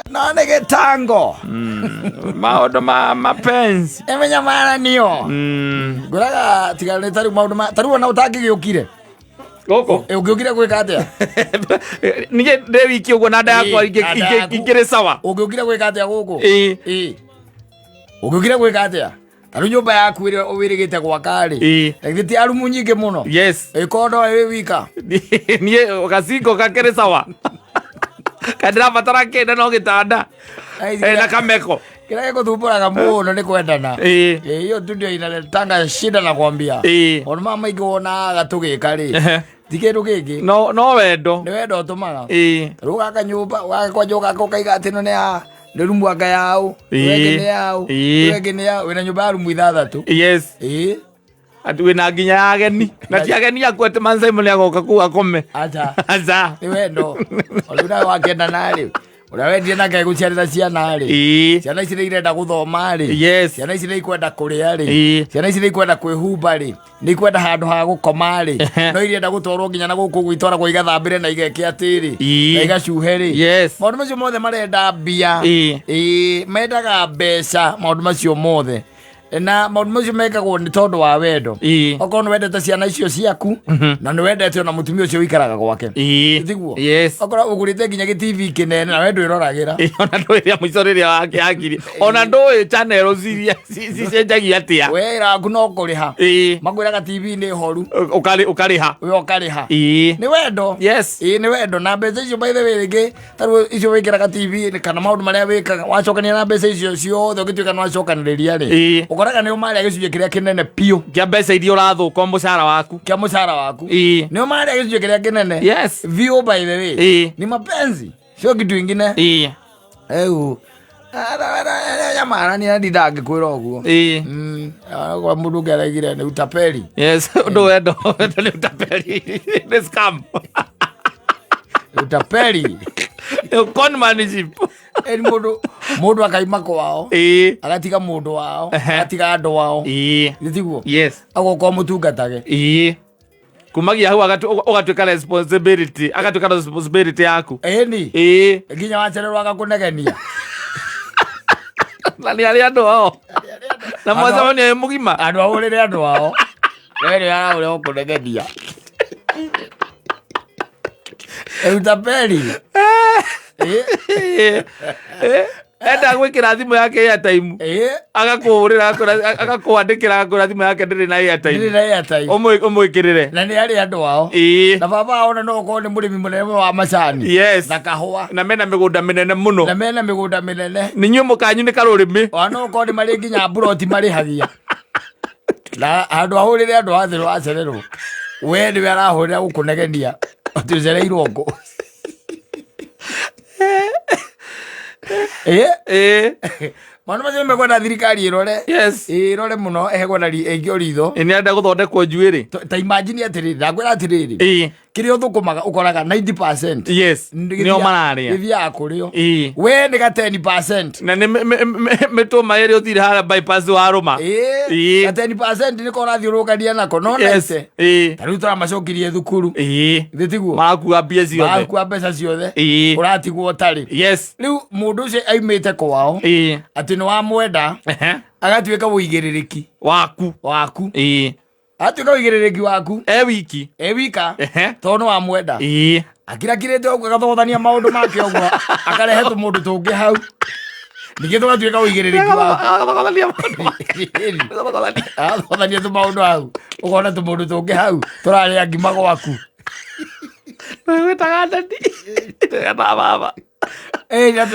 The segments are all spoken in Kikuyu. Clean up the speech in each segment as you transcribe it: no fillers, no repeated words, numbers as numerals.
No nĩ gĩtango. Maũndũ ma mapenzi. Ĩmenyamaranio. Ngũraga tiga nĩ tarĩu maũndũ ma tarĩu ona ũtangĩgĩũkire. Gũkũ. Ĩ, ũngĩũkire gwĩka atĩa? Ningĩ ndĩ wiki ũguo na nda yakwa Ĩ, na nda yaku. ingĩrĩ sawa. Ũngĩũkire gwĩka atĩa gũkũ? Ĩ. Ĩ. Ũngĩũkire gwĩka atĩa? Tarĩu nyũmba yaku ĩrĩa wĩrĩgĩte gwaka rĩ. Ĩ. Na githĩ ti arumu nyingĩ mũno? Yes. Ĩkorwo no wĩ wika. Niĩ gacingo gakĩrĩ sawa. Kandĩrabatara kĩndũ no gĩtanda. Na kameko. Kĩrĩa gĩgũthumbũraga mũno nĩ kwendana. Ĩ. Ĩ, hiyo tu ndio inaletanga shida nakwambia. Ĩ. Maũndũ maya maingĩ wonaga tũgĩka rĩ. Ehe. Ti kĩndũ kĩngĩ. No no wendo. Nĩ wendo ũtũmaga. Ĩ. Rĩu ũgaka nyũmba, ũgaka kwanja ũgaka ũkaiga atĩ ĩno nĩ ya nĩ rumu anga yaũ, Ĩ. ĩyo ĩngĩ nĩ yaũ, Ĩ. ĩyo ĩngĩ nĩ yaũ, wĩna nyũmba ya rumu ithathatũ. Yes. Ĩ. Ati wĩna nginya ya ageni. Na ti ageni aku atĩ Man Simon agoka kũu akome. Acha. Aca. Nĩ wendo. Rĩu nawe wakĩendana rĩ, ũrĩa wendire nake agũciarĩra ciana rĩ. Ĩ. Ciana ici nĩ irenda gũthoma rĩ. Yes. Ciana ici nĩ ikwenda kũrĩa rĩ. Ĩ. Ciana ici nĩ ikwenda kwĩhumba rĩ. Nĩ ikwenda handũ ha gũkoma rĩ. Ehe. No irenda gũtwarwo nginya na gũkũ ũguo itwaragwo igathambĩre na igeke atĩrĩ. Ĩ. Na igacuhe rĩ. Yes. Maũndũ macio mothe marenda mbia. Ĩ. Ĩ, mendaga mbeca maũndũ macio mothe. Na maũndũ macio mekagwo nĩ tondũ wa wendo. Ĩ. Okorwo nĩ wendete ciana icio ciaku na nĩ wendete ona mũtumia ũcio ũikaraga gwake. Ĩ. Tiguo? Yes. Okorwo ũgũrĩte nginya gĩ TV kĩnene na we ndwĩroragĩra. Ĩ, ona ndũĩ rĩa mũico rĩrĩa wake yakiri ona ndũĩ channel ciria cicenjagia atĩa. We wĩra waku no kũrĩha. Ĩ. Makwĩraga TV nĩ horu. Ũkarĩha. We ũkarĩha. Ĩ. Nĩ wendo. Yes. Ĩ nĩ wendo na mbeca icio by the way rĩngĩ tarĩu icio wĩkĩraga TV kana maũndũ marĩa wĩkaga wacokania na mbeca icio ciothe ũgĩtuĩka nĩ wacokanĩrĩria rĩ. Ĩ. Ũkoraga nĩ ũmarĩa gĩcunjĩ kĩrĩa kĩnene biũ Kĩa mbeca iria ũrathũka mũcara waku. kĩa mũcara waku. Ĩ. Nĩ ũmarĩa gĩcunjĩ kĩrĩa kĩnene. Yes. Biũ by the way. Ĩ. Ni mapenzi. Sio kitu ingine. Ĩ. Rĩu nyamarania ndindangĩkwĩra ũguo. Ĩ. Kwa mũndũ ũngĩ araigire nĩ utapeli. Yes, ũndũ wendo wendo nĩ utapeli. Nĩ scam. Utapeli. Nĩ conmanship. Ĩni mũndũ akaima kwao. Ĩ. Agatiga mũndũ wao, Ehe. agatiga andũ ao. Ĩ. Nĩ tiguo? Yes. Agoka mũtungatage. Ĩ. Kumagia hau ũgatuĩka responsibility, agatuĩka responsibility yaku. Ĩni. Ĩ. Nginya wacererwo agakũnegenia. Na nĩ arĩa andũ ao. Na mwacemania wĩ mũgima. Andũ ahũrĩre andũ ao. We nĩ arahũrĩra gũkũnegenia. Utapeli. Ĩ. Ĩ. Enda gwĩkĩra thimũ yake airtime. Ĩ. Agakũhũrĩra agakwandĩkĩra agakwĩra thimũ yake ndĩrĩ na airtime. Ndĩrĩ na airtime. Ũmwĩkĩrĩre. Na nĩ arĩ andũ ao. Ĩ. Na baba ao no ũkorwo nĩ mũrĩmi mũnene wa macani. Yes. Na kahũa. Na mena mĩgũnda mĩnene mũno. Na mena mĩgũnda mĩnene. Nĩ inyuĩ mũkanyu nĩ karũrĩmĩ. Ona no ũkorwo nĩ marĩ nginya mburoti marĩhagia. Na handũ ahũrĩre andũ a thĩ wacererwo. We nĩwe arahũrĩra gũkũnegenia. Atĩ ũcereirwo kũ. Ĩ. Ĩ. Maũndũ macio nĩmekwenda thirikari ĩrore. Yes. Ĩrore mũno ĩhekwenda ĩikio ritho. Ĩ nĩ arenda gũthondekwo njuĩrĩ. Ta imagine atĩrĩrĩ, ndakwĩra atĩrĩrĩ. Ĩ. Kĩrĩa ũthũkũmaga ũkoraga 90%. Yes. Nĩo mararĩa. Gĩthiaga kũrĩo. Ĩ. We nĩ ga 10%. Na nĩ mĩtũma ĩrĩa ũthire harĩa bypass warũma. Ĩ. Ĩ. Ga 10% nĩko ũrathiũrũrũkania nako no Yes. 90. Ĩ. Ta rĩu tũramacokirie thukuru. Ĩ. Githĩ tiguo? Marakua mbia ciothe. Marakua mbeca ciothe. Ĩ. Ũratigwo ũtarĩ. Yes. Rĩu mũndũ ũcio aimĩte kwao Ĩ. atĩ nĩ wamwenda Ehe. agatuĩka ũigĩrĩrĩki Waku. waku. Ĩ. Atuĩka ũigĩrĩrĩki waku. E wiki. E wika. Ehe. Tondũ nĩ wamwenda. Ĩ. Akirakirĩte ũguo agathogothania maũndũ make ũguo akarehe tũmũndũ tũngĩ hau. Ningĩ tũgatuĩka ũigĩrĩrĩki waku. Agathogothania maũndũ make. Agathogothania. Agathogothania tũmaũndũ hau. Ũkona tũmũndũ tũngĩ hau tũrarĩa ngima gwaku. Wĩtaga ndadi. Wĩtaga baba. Ĩ, na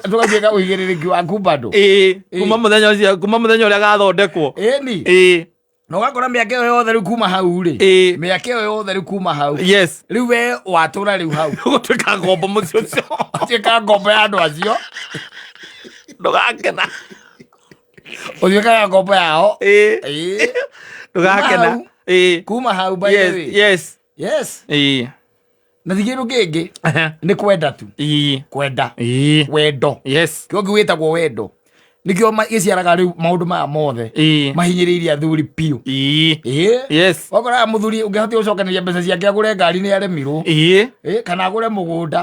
tũgatuĩka ũigĩrĩrĩki waku bado. Ĩ. Kuma mũthenya ũcio, kuma mũthenya ũrĩa agathondekwo. Ĩni. Ĩ. Na ũgakora mĩaka ĩyo yothe rĩu kuma hau rĩ. Ĩ. Mĩaka ĩyo yothe rĩu kuma hau. Yes. Rĩu we watũra rĩu hau. Ũgũtuĩka ngombo mũciĩ ũcio. Ũtuĩka ngombo ya andũ acio. Ndũgakena. Ũtuĩkaga ngombo yao. Ĩ. Ĩ. Ndũgakena. Hau. Ĩ. Kuma hau by the Yes. way. Yes. Yes. Ĩ. Na ti kĩndũ kĩngĩ Ehe. nĩ kwenda tu. Ĩ. Kwenda. Ĩ. Wendo. Yes. Kĩo kĩu wĩtagwo wendo. Nĩkĩo gĩciaraga rĩu maũndũ maya mothe mahinyĩrĩirie athuri biũ. Ĩĩ. Wakoraga mũthuri ũngĩhota gũcokanĩria mbeca ciake agũre ngari nĩ aremirwo. Ĩĩ, kana agũre mũgũnda.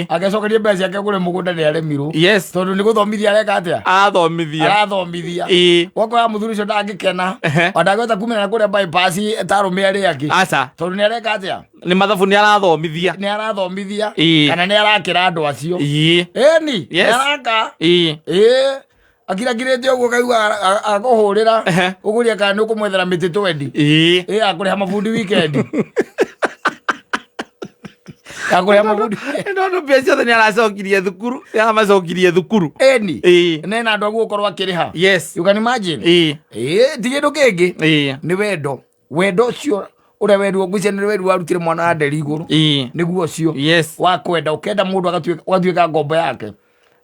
Angĩcokanĩria mbeca ciake agũre mũgũnda nĩ aremirwo. Tondũ nĩ gũthomithia areka atĩa? Athomithia. Arathomithia. Wakoraga mũthuri ũcio ndangĩkena. Ona ndangĩhota kumĩra na kũrĩa bypass ta arũme arĩa angĩ. Aca. Tondũ nĩ areka atĩa? Nĩ mathabu nĩ arathomithia. Nĩ arathomithia. Kana nĩ arakĩra andũ acio. Ĩni. Nĩ araka. Ĩĩ. Akirakirĩte ũguo kaigua akũhũrĩra ũkũria kana nĩ ũkũmwethera mĩtĩ twendi. Ĩĩ akũrĩha mabundi weekend. Akũrĩha mabundi. Tondũ mbia ciothe nĩ aracokirie thukuru, nĩ aramacokirie thukuru. Ĩni. Nena andũ aguo gũkorwo akĩrĩha. You can imagine. Ĩĩ ti kĩndũ kĩngĩ. Nĩ wendo. Wendo ũcio ũrĩa werirwo ngwĩciria nĩ werirwo warutire mwana wa nderi igũrũ. Nĩguo ũcio. Wa kwenda ũkenda mũndũ agatuĩka ũgatuĩka ngombo yake.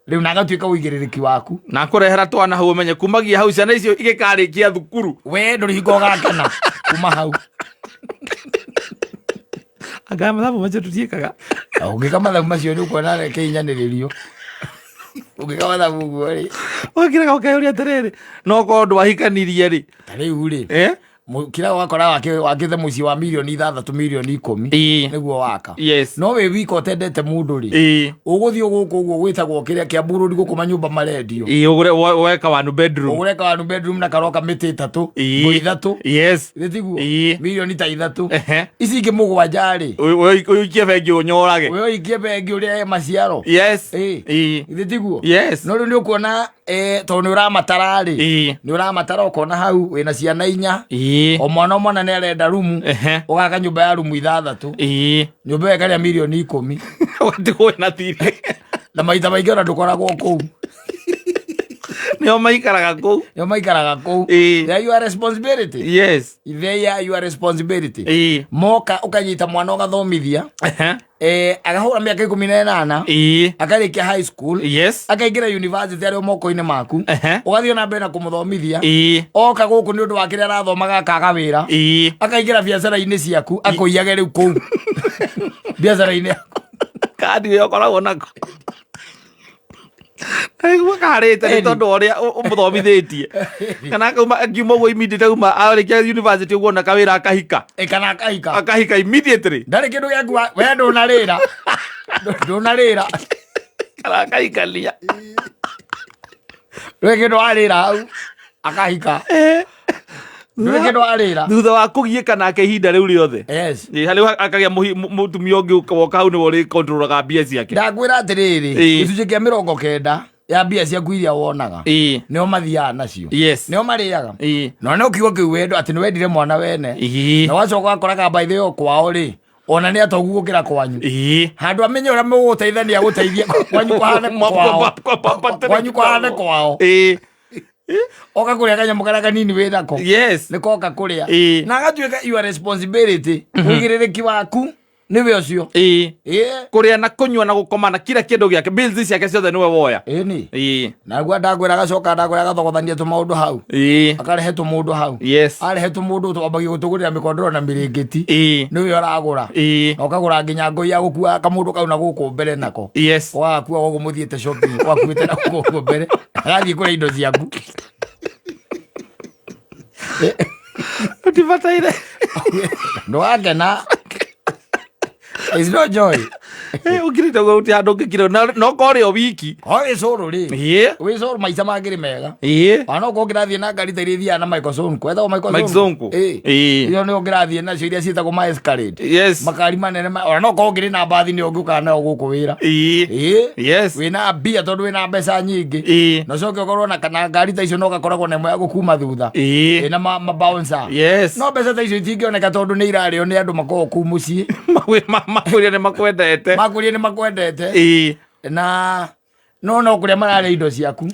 Rĩu na agatuĩka ũigĩrĩrĩki waku. Na kũrehera twana hau ũmenye kumagia hau ciana icio igĩkarĩkia thukuru. We ndũrĩ hingo ũgakena kuma hau. Anga mathabu macio tũtiĩkaga. Ũngĩka mathabu macio nĩ ũkuona kĩhinyanĩrĩrio. Ũngĩka mathabu ũguo rĩ. Wakiraga ũkeyũria atĩrĩrĩ, no korwo ndwahikanirie rĩ. Ta rĩu rĩ. Kira wakora wakĩte mũciĩ wa mirioni 6 mirioni 10. Nĩguo waka. No wĩ wika ũtendete mũndũ rĩ. Ũgũthiĩ gũkũ ũguo gwĩtagwo kĩrĩa kĩa Bururi gũkũ manyũmba marendio. Ũgũre woe ka one bedroom. Ũgũre ka one bedroom na karoka mĩtĩ 3. Ngũ 3. Githĩ tiguo? Mirioni ta 3. Ici ingĩ 7 rĩ. Ũikie bengi ũnyorage. Ũikie bengi ũrĩage maciaro. Githĩ tiguo? No rĩu nĩ ũkuona tondũ nĩ ũramatara rĩ. Nĩ ũramatara ũkona hau wĩna ciana 4. O mwana o mwana nĩ arenda rumu. Ũgaka nyũmba ya rumu 6. Nyũmba ĩyo ĩkarĩa mirioni 10. Ũgatigwo wĩna thirĩ. Na maita maingĩ ona ndũkoragwo kũu. Nĩo maikaraga kũu. Nĩo maikaraga kũu. They are your responsibility. They are your responsibility. Moka ũkanyita mwana ũgathomithia. Agahũra mĩaka 18. Akarĩkia high school. Akaingĩra university arĩ o moko-inĩ maku. Ũgathiĩ na mbere na kũmũthomithia. Oka gũkũ nĩ ũndũ wa kĩrĩa arathomaga akaga wĩra. Akaingĩra biacara-inĩ ciaku akũiyage rĩu kũu. Biacara-inĩ yaku. Kandi ĩyo ũkoragwo nako. Aigua karĩte nĩ tondũ wa ũrĩa ũmũthomithĩtie. Kana akauma akiuma ũguo immediately auma arĩkia university ũguo ona kawĩra akahika. Kana akahika. Akahika immediately. Ndarĩ kĩndũ gĩaku we ndũnarĩra. Ndũnarĩra. Kana akahikania. Ndũrĩ kĩndũ warĩra hau. Akahika. Ndũrĩ kĩndũ warĩra. Thutha wa kũgiĩka nake ihinda rĩu rĩothe. Rĩu akagĩa mũtumia ũngĩ woka hau nĩwe ũrĩ-controlaga mbia ciake. Ndakwĩra atĩrĩrĩ, gĩcunjĩ kĩa 90 ya mbia ciaku iria wonaga. Nĩo mathiaga nacio. Nĩo marĩaga. No nĩ ũkiugo kĩu wendo atĩ nĩ wendire mwana wene. Na wacoka ũgakoraga by the way kwao rĩ, ona nĩ atogu gũkĩra kwanyu. Handũ amenye ũrĩa mũgũteithania gũteithia kwanyu kũhane kwao. Kwanyu kũhane kwao. Oka kũrĩa kanyamũ karĩa kanini wĩ nako. Nĩ koka kũrĩa. Na agatuĩka your responsibility. Ũigĩrĩrĩki waku nĩwe ũcio. Kũrĩa na kũnyua na gũkoma na kila kĩndũ gĩake, bills ciake ciothe nĩwe woya. Ĩni. Naguo ndakwĩra agacoka ndakwĩra agathogothania tũmaũndũ hau. Akarehe tũmũndũ hau. Arehe tũmũndũ twambagia gũtũgũrĩra mĩkondoro na mĩrĩngĩti. Nĩwe ũragũra. Na ũkagũra nginya ngoi ya gũkua kamũndũ kau na gũkũ mbere nako. Ũgagakua gũkũ mũthiĩte shopping, ũgakuĩte na gũkũ mbere. Agathiĩ kũrĩa indo ciaku. Ũtibataire. Ndũgakena. It's no joy. Ũkirĩte ũguo gũtirĩ handũ ũngĩkira. No korĩ o wiki. O wĩ cũrũ rĩ. Wĩ cũrũ maica mangĩrĩ mega. Ona no korwo ũngĩrathiĩ na ngari ta iria ithiaga na Michael Sonko. Etagwo Michael Mike Sonko. Iyo nĩyo ũngĩrathiĩ nacio iria ciĩtagwo ma Escalade. Makari manene ona no korwo ũngĩrĩ na mbathi nĩyo ũngĩũkaga nayo gũkũ wĩra. Wĩna mbia tondũ wĩna mbeca nyingĩ. Na ũcoke ũkorwo na kana ngari ta icio no ũgakoragwo na ĩmwe ya gũkuma thutha. Ĩna ma bouncer. No mbeca ta icio itingĩoneka tondũ nĩ irarĩo nĩ andũ makoragwo kũu mũciĩ. Makwĩria nĩ makwendete. Makwĩria nĩ makwendete. Na no no kũrĩa mararĩa indo ciaku.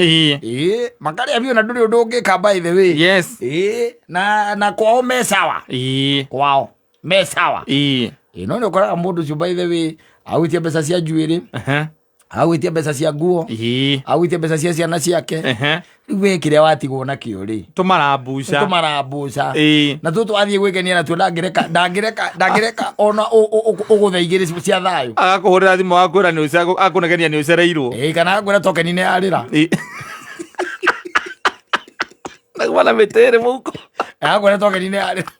Makarĩa biũ na ndũrĩ ũndũ ũngĩka by the way. Na kwao me sawa. Kwao me sawa. No nĩ ũkoraga mũndũ ũcio by the way agwĩtia mbeca cia njuĩrĩ. Agwĩtia mbeca cia nguo. Agwĩtia mbeca cia ciana ciake. Rĩu we kĩrĩa watigwo nakĩo rĩ? Tũmarambuca. Tũmarambuca. Na tũtũ wathiĩ gwĩkenia natuo ndangĩreka, ndangĩreka, ndangĩreka ona ũgũthe igĩrĩ cia thayũ. Agakũhũrĩra thimũ agakwĩra nĩ ũce-, akũnegenia nĩ ũcereirwo. Kana agakwĩra tokeni nĩ yarĩra. Nauma na mĩtĩ ĩrĩ mũhuko. Akwĩra tokeni nĩ yarĩra.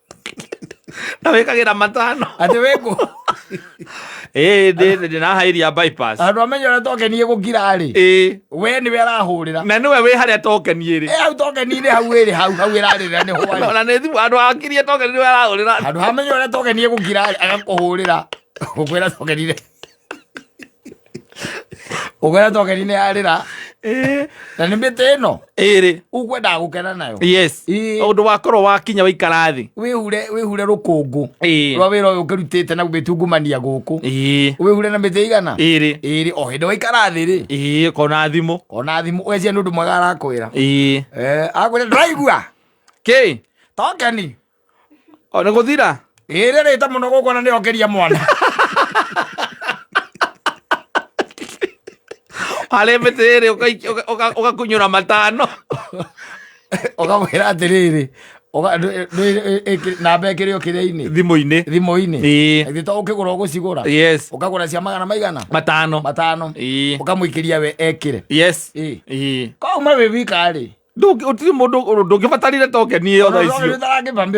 Na wĩkagĩra matano. Atĩ wĩkũ? Ĩĩ ndĩ na hairia bypass. Andũ amenya ũrĩa tokeni ĩgũkira rĩ. Ĩĩ. We nĩwe arahũrĩra. Na nĩwe wĩ harĩa tokeni ĩrĩ. Ĩ hau tokeni-inĩ hau ĩrĩ hau hau ĩrarĩrĩra nĩ hwarĩ. Ona nĩ thimũ andũ akirie tokeni nĩwe arahũrĩra. Handũ hamenya ũrĩa tokeni ĩgũkira rĩ agakũhũrĩra. Gũkwĩra tokeni nĩ Ũkwĩra tokeni nĩ yarĩra. Ĩĩ. Na nĩ mĩtĩ ĩno Ĩrĩ. ũkwendaga gũkena nayo. Yes. Ĩĩ. Ũndũ wakorwo wakinya waikara thĩ. Wĩhure wĩhure rũkũngũ Ĩĩ. rwa wĩra ũyũ ũkĩrutĩte na gwĩtungumania gũkũ. Ĩĩ. Wĩhure na mĩtĩ igana? Ĩrĩ. Ĩrĩ o hĩndĩ waikara thĩ rĩ. Ĩĩ kona thimũ. Ona thimũ ũgeciria nĩ ũndũ mwega arakwĩra. Ĩĩ. Eh, akwĩra ndũraigua? Kĩ? Tokeni. O nĩ gũthira? Ĩrĩ rĩta mũno gũkũ na nĩokĩria mwana. Harĩ mĩtĩ ĩrĩ ũgakunyũra matano. Ũkamwĩra atĩrĩrĩ, namba ĩkĩrĩ o kĩrĩa-inĩ. Thimũ-inĩ. Thimũ-inĩ. Ĩĩ. Githĩ to ũkĩgũra ũgũcigũra? Yes. Ũkagũra cia magana maigana? Matano. Matano. Ĩĩ. Ũkamũikĩria we ekĩre. Yes. Ĩĩ. Ĩĩ. Kauma wĩ wika rĩ. Gũtirĩ mũndũ ndũngĩbatarire tokeni ĩyo thaa icio.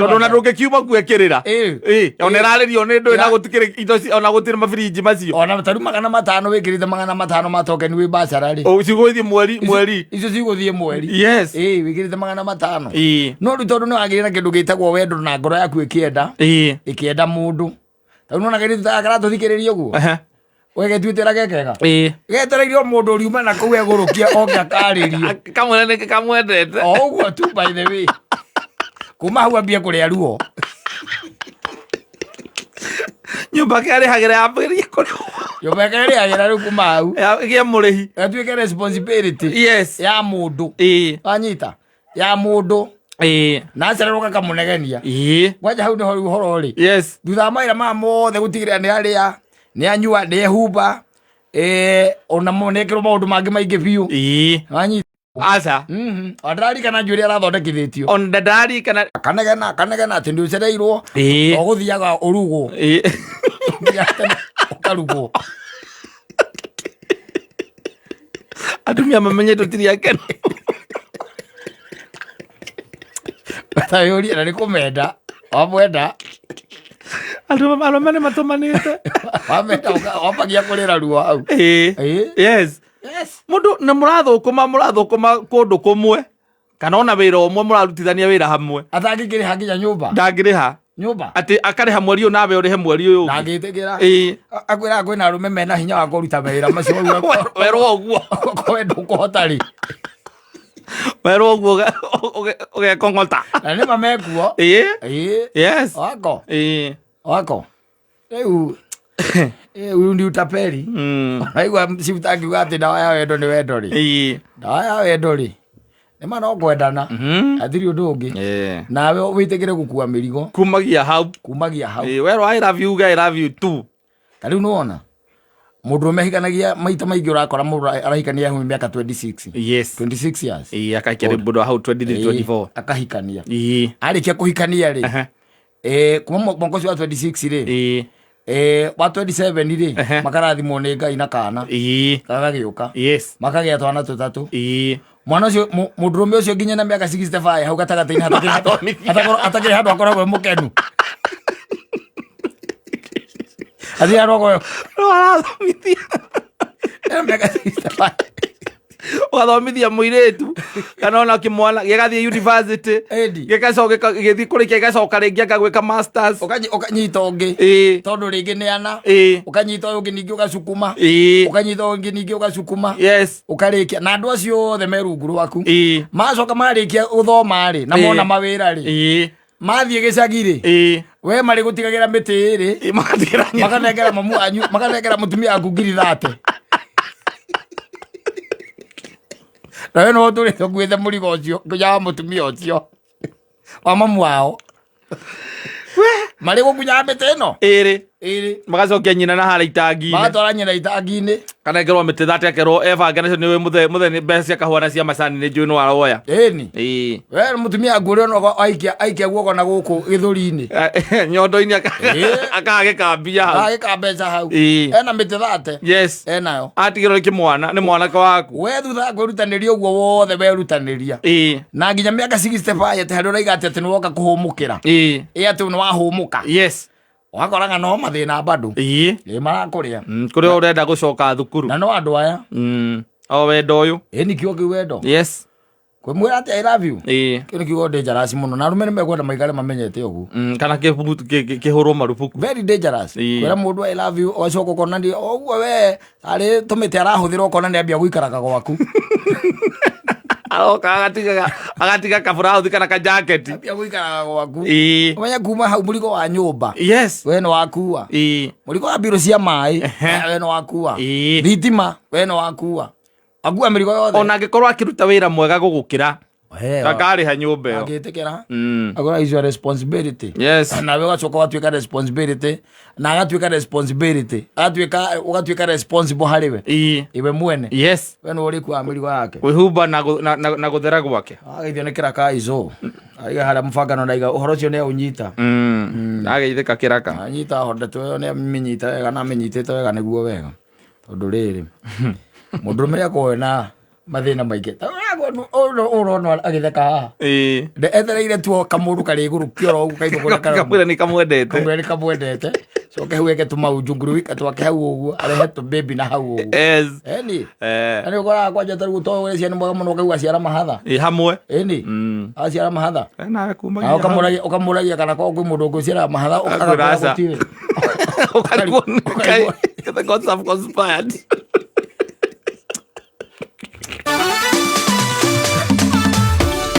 Tondũ ona ndũngĩkiuma kuekĩrĩra. Ĩĩ. Ĩĩ. Ona ĩrarĩrio nĩ ndũĩ na Ĩra- gũtikĩrĩ indo ona gũtirĩ mabirinji macio. Ona tarĩu 500 wĩkĩrĩte 500 ma tokeni wĩ bacara rĩ. O cigũthiĩ mweri mweri. Icio cigũthiĩ mweri. Yes. Ĩĩ wĩkĩrĩte 500. Ĩĩ. No rĩu tondũ nĩ wagĩire na kĩndũ gĩtagwo wendo na ngoro yaku ĩkĩenda Ĩĩ. ĩkĩenda mũndũ. Tarĩu nĩwona kairĩtu ta gaka karatũthikĩrĩria ũguo. Aha. We getuĩte gekega. Ĩĩ. Getereire o mũndũ ũriuma na kũu egũrũkia oke akarĩrie. Kamwe nĩ kamwendete. O ũguo tu by the way. Kuma hau ambie kũrĩa ruo. Nyũmba ke arĩhagĩra yambĩrĩrie kũrĩhwo. Nyũmba yake ĩrĩhagĩra rĩu kuma hau. Ĩgĩe mũrĩhi. Gatuĩke responsibility Yes. ya mũndũ. Ĩĩ. Wanyita? Ya mũndũ. Ĩĩ. Na acererwo gakamũnegenia. Ĩĩ. Kwanja hau nĩho rĩu ũhoro ũrĩ. Yes. Thutha wa mawĩra maya mothe gũtigĩrĩra nĩ arĩa, nĩ anyua, nĩ ehumba, ona nĩ ekĩrwo maũndũ mangĩ maingĩ biũ. Ĩĩ. Wanyita? Aca. Ona ndararikana njuĩrĩ arathondekithĩtio. Ona ndararikana. Kanegena, kanegena atĩ nĩ ũcereirwo. Ĩĩ. O gũthiaga ũrugwo. Ĩĩ. Ũthiaga tene ũkarugwo. Atumia mamenye tũtirĩ akenu. Tayũria na nĩ kũmenda. Wamwenda. Andũ arũme nĩ matũmanĩte. Wamenda wambagia kũrĩra ruo hau. Ĩĩ. Ĩĩ. Yes. Yes. Mũndũ nĩ mũrathũkũma mũrathũkũma kũndũ kũmwe kana ona wĩra ũmwe mũrarutithania wĩra hamwe. Atangĩkĩrĩha nginya nyũmba. Ndangĩrĩha. Nyũmba. Atĩ akarĩha mweri ũyũ nawe ũrĩhe mweri ũyũ ũngĩ. Ndangĩtĩkĩra. Ĩĩ. Akwĩraga kwĩna arũme mena hinya wa kũruta mawĩra macio. Werwo ũguo. We ndũkũhota rĩ. Werwo ũguo ũgekong'ota. Na nĩ ma mekuo. Ĩĩ. Ĩĩ. Yes. Wako. Ĩĩ. Wako. Rĩu rĩu ni utapeli. Naigua Shifta akiuga atĩ ndawa ya wendo nĩ wendo rĩ. Ĩĩ. Ndawa ya wendo rĩ. Nĩ ma no kwendana. Hatirĩ ũndũ ũngĩ. Ĩĩ. Nawe wĩtĩkĩre gũkua mĩrigo Kumagia hau. kumagia hau. Ĩĩ, werwo I love you uge I love you too. Ta rĩu nĩwona mũndũrũme ahikanagia maita maingĩ ũrakora mũndũ arahikania hau mĩaka 26. Yes. 26 years. Ĩĩ, akaikia rwĩmbo rwa hau 23 Ĩĩ, 24. akahikania. Ĩĩ. Arĩkia kũhikania rĩ. Aha. Kuma mwaka ũcio wa 26 rĩ. Ĩĩ. Wa 27 rĩ, makarathimwo nĩ Ngai na kana. Ĩĩ. Gagagĩũka. Yes. Makagĩa twana tũtatũ. Ĩĩ. Mwana ũcio mũndũrũme ũcio nginya na mĩaka 65 hau gatagatĩ-inĩ hatakĩrĩ handũ akoragwo e mũkenu. Hatirĩ handũ akoragwo No arathomithia. Ena mĩaka 65. Ũgathomithia mũirĩtu kana ona kĩmwana gĩgathiĩ university. Ĩndi. Gĩgacoka gĩthiĩ kũrĩkia gĩgacoka rĩngĩ anga gwĩka masters. Ũkanyita ũngĩ. Ĩĩ. Tondũ rĩngĩ nĩ ana. Ĩĩ. Ũkanyita ũyũ ũngĩ ningĩ ũgacukuma. Ĩĩ. Ũkanyita ũyũ ũngĩ ningĩ ũgacukuma. Yes. Ũkarĩkia. Na andũ acio othe me rungu rwaku. Ĩĩ. Macoka marĩkia gũthoma rĩ, na Ĩĩ. mona mawĩra rĩ. Ĩĩ. Mathiĩ gĩcagi rĩ. Ĩĩ. We marĩ gũtigagĩra mĩtĩ ĩrĩ. Ĩĩ, magatigĩra nyina. Makanengera mamu wanyu, makanengera mũtumia waku ngiri thate. Na we no ũtũrĩte ũkuĩte mũrigo ũcio, nginya wa mũtumia ũcio. Wa mamu wao. Marĩ gũkunyaga mĩtĩ ĩno? Ĩrĩ. Ĩrĩ. Magacokia nyina na harĩa itangi-inĩ. Magatwara nyina itangi-inĩ. Kanengerwo mĩtĩ thate akerwo ebange nacio nĩ mũthe mũthe nĩ mbeca cia kahũa na cia macani nĩ njũĩ no aroya. Ĩni. Ĩĩ. We mũtumia waku ũrĩa ona aikia aikia guoko na gũkũ gĩthũri-inĩ. Nyondo-inĩ Ĩĩ. akage mbia hau. Agĩka mbeca hau. Ĩĩ. Ena mĩtĩ thate. Yes. Enayo. Atigĩrwo nĩ kĩmwana nĩ mwanake waku. We thutha wa kwĩrutanĩria ũguo wothe werutanĩria. Ĩĩ. Na nginya mĩaka 65 atĩ harĩa ũraiga atĩ atĩ nĩ woka kũhũmũkĩra. Ĩĩ. Ĩ atĩ nĩ wahũmũka. Yes. Wakoraga no mathĩna bado. Ĩĩ. Ĩ marakũrĩa. Kũrĩa ũrenda gũcoka thukuru. Na no andũ aya. O wendo ũyũ. Ĩ nĩ kiugo kĩu wendo. Yes. Kwĩmwĩra atĩ I love you. Ĩĩ. Kĩu nĩ kiugo dangerous mũno na arũme nĩ mekwenda maikare mamenyete ũguo. Kana kĩhũrwo marubuku. Very dangerous. Ĩĩ. Kwĩra mũndũ I love you ũgacoka ũkona nĩ ũguo we arĩ tũmĩtĩ arahũthĩra ũkona nĩ ambia gũikaraga gwaku. Aroka agatiga agatiga kaburauthi kana kajaketi. Ambia gũikaraga gwaku. Ĩĩ. Ũmenye kuma hau mũrigo wa nyũmba. Yes. We nĩ wakua. Ĩĩ. Mũrigo wa mbirũ cia maĩ. We nĩ wakua. Ĩĩ. Thitima we nĩ wakua. Akua mĩrigo yothe. Ona angĩkorwo akĩruta wĩra mwega gũgũkĩra. He, Ndakarĩha nyũmba ĩyo. Angĩtĩkĩra. Akora is your responsibility. Yes. Nawe ũgacoka ũgatuĩka responsibility na agatuĩka responsibility agatuĩka ũgatuĩka responsible harĩ we. Ĩĩ. Iwe mwene. Yes. We nĩwe ũrĩkuaga mĩrigo yake. Kwĩhumba na na gũthera gwake. Ageithio nĩ kĩraka ico. Aiga harĩa mũbangano ndaiga ũhoro ũcio nĩ aũnyita. Ageithĩka kĩraka. Anyita ho ndeto ĩyo nĩ amĩnyita wega na amĩnyitĩte wega nĩguo wega. Tondũ rĩrĩ mũndũrũme nĩakoragwo na mathĩna maingĩ. Ta ũrona agĩtheka haha. Ĩĩ. Etereire tu o kamũndũ karĩ igũrũ kĩoro ũguo kaigũ kũrĩa karoma. Kamwĩra nĩ kamwendete. Kamwĩra nĩ kamwendete. Coke hau eke tũmaunjunguru twake hau ũguo arehe tũbĩbi na hau ũguo. Yes. Ĩni. Eh. Na nĩ ũkoraga kwanja ta rĩu to ũrĩa ciana mwega mũno ũkaigua aciara mahatha. Ĩ hamwe. Ĩni. Aciara mahatha. Eh, nawe kuma Na nginya hau. ũkamũragia ũkamũragia kana korwo kwĩ mũndũ ũngĩ ũciaraga mahatha Akwĩra ũgakwĩra aca. gũtirĩ. Ũkarigwo nĩ Ũkarigwo. The gods have conspired.